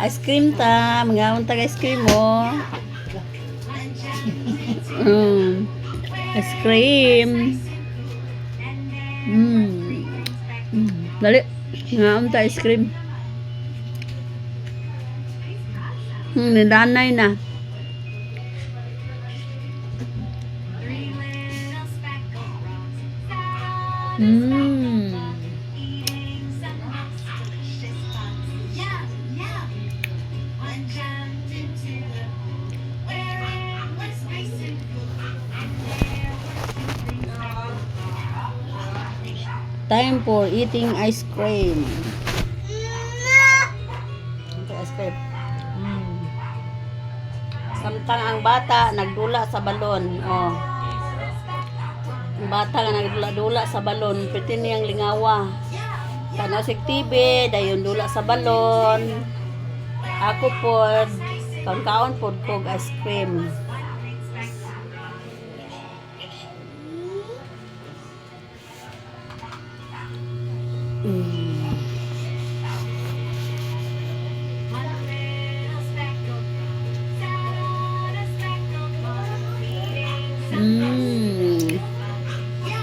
Ice cream ta, mangaon tag ice cream mo. Ice cream. Dali. Mangaon ta ice cream. Nidanay na. Time for eating ice cream. Ito, ice cream. Samtang ang bata nagdula sa balon. Oh. Ang bata nga nagdula-dula sa balon, pwede niyang lingawa. Tanaw sig TV, dayon dula sa balon. Ako pod, kaon-kaon pod kog ice cream.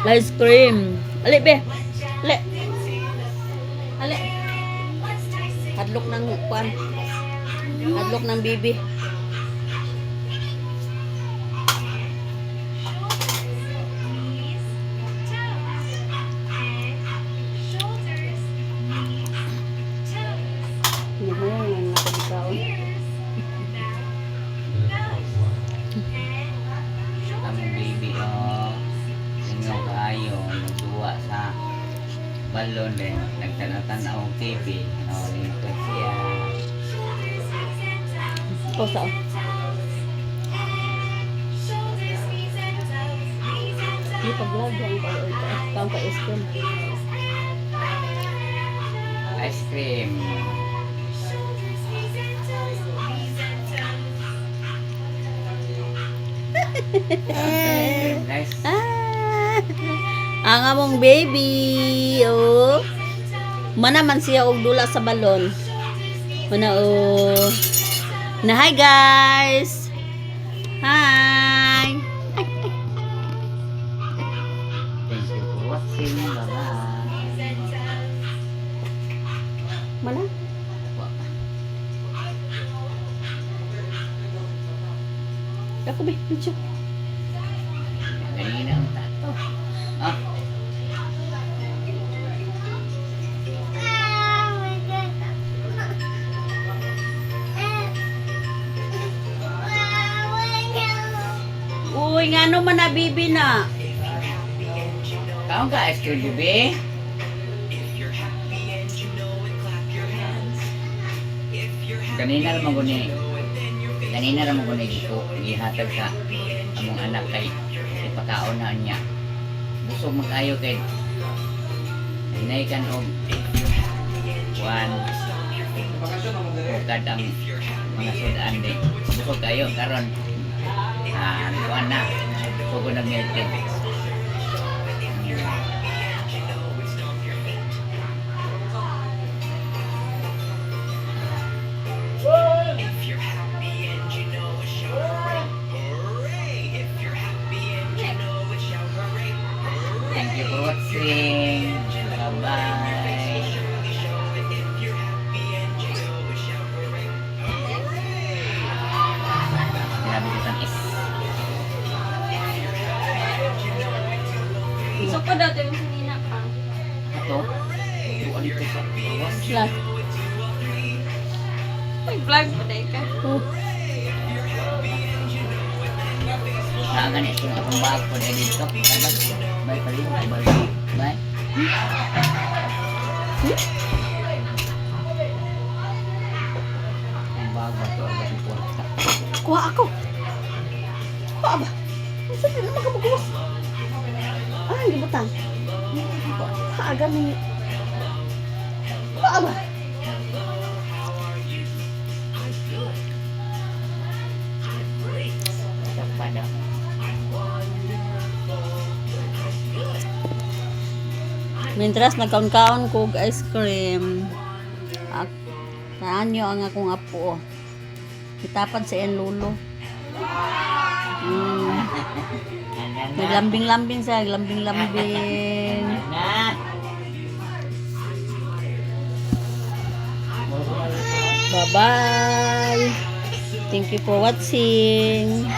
Ice cream. Ali be. Ali. Ali. Hadlok ng kwan. Hadlok ng bibi. Hindi mo yan nakabikaon. Ang baby, oh. Inyo kaayo, nagduwa sa balon din. Nagtanaw-tanaw og TV. Oh, lingkod siya. Ikaw sa. Hindi pag-vlog ang kaon ka ice cream. Ice cream. Ice cream, guys. Ah, ang among baby, oh. Mana man siya og dula sa balon. Mana oh. Na hi guys. Hi. Thank you for watching. Bye-bye. Mana? Wa pa. Ako be, medyo. Ganina ang tato. Ah, Uy, ngano man na bibi na? Kaon ka ice cream, baby? Kanina ra man guni. Kanina ra man guni ko gihatag sa among anak kay ipakaon na niya. Busog man kaayo kay hinay kan og one bukad ang mga sudan di. Busog kayo karon. Ah, kuan na. Sugod na milk tea. Thank you for watching. Bye-bye. Grabe ka is. So ko dati mo sinina pa. Ato. Tuwa dito sa gawas. Vlog. Nag-vlog pa dahil ka. Oh. Naagan itong akong bag po dahil dito. Bye. Bye pali. Bye. Bye. Ang bag ba ito? Ang kwarta. Kuha ako. Kuha ba? Unsa di naman ka magkuha? Ah, hindi butang. Kuha gani. Kuha ba? Pa daw. Mientras nagkaon-kaon kog ice cream. Taan nyo ang akong apo, oh. Kitapad sa iyang lolo. Naglambing-lambing siya, naglambing-lambing. Na. Bye-bye. Thank you for watching.